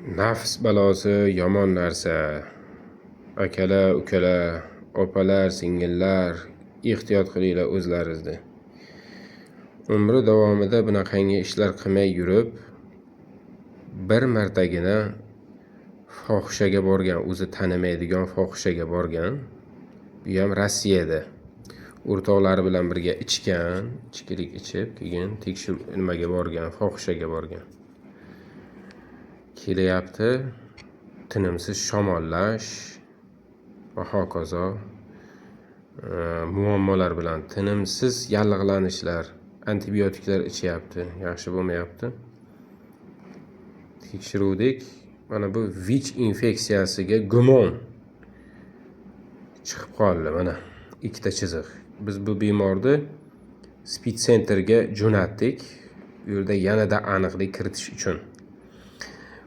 Nafs balosi yomon narsa. Akalar, ukalar, opalar, singillar, ehtiyot qilinglar o'zlaringizni. Umri davomida bunaqangi ishlar qilmay yurib, bir martagina fohishaga borgan, o'zi tanimaydigan fohishaga borgan. Bu ham Rossiyada. O'rtoqlari bilan birga ichgan, ichkilik ichib, keyin tekshir nimaga borgan, fohishaga borgan. Kelyapti, tinimsiz shamollash va hokazo muammolar bilan tinimsiz yallig'lanishlar, antibiotiklar ichyapti, yaxshi bo'lmayapti. Tekshiruvdik, mana bu ВИЧ infeksiyasiga gumon chiqib qoldi, mana ikkita chiziq. Biz bu bemorni СПИД центр ga jo'natdik, u yerda yanada aniqlik kiritish uchun.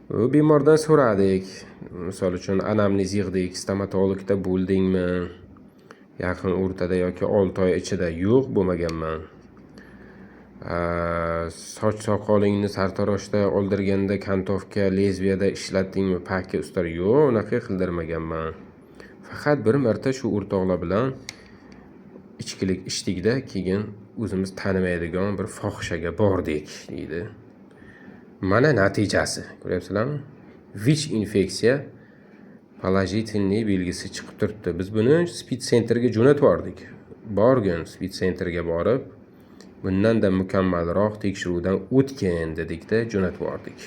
U bemordan so'radik, misol uchun, anamnez yig'dik: stomatologda bo'ldingmi yaqin o'rtada yoki 6 oy ichida? Yo'q, bo'lmaganman. Soch soqolingni sartaroshda oldirganda кантовка, lezviyada ishlatdingmi, paki ustar? Yo'q, unaqa qildirmaganman, faqat bir marta shu o'rtoqlar bilan ichkilik ichdikda, keyin o'zimiz tanimaydigan bir fohishaga bordik, deydi. Mana natijasi, ko'ryapsizlarmi? ВИЧ infeksiya положительный belgisi chiqib turibdi. Biz buni СПИД центр ga jo'natib yubordik. Borgin, СПИД центр ga borib, bundanda mukammalroq tekshiruvdan o'tgin, dedikda, jo'natib yubordik.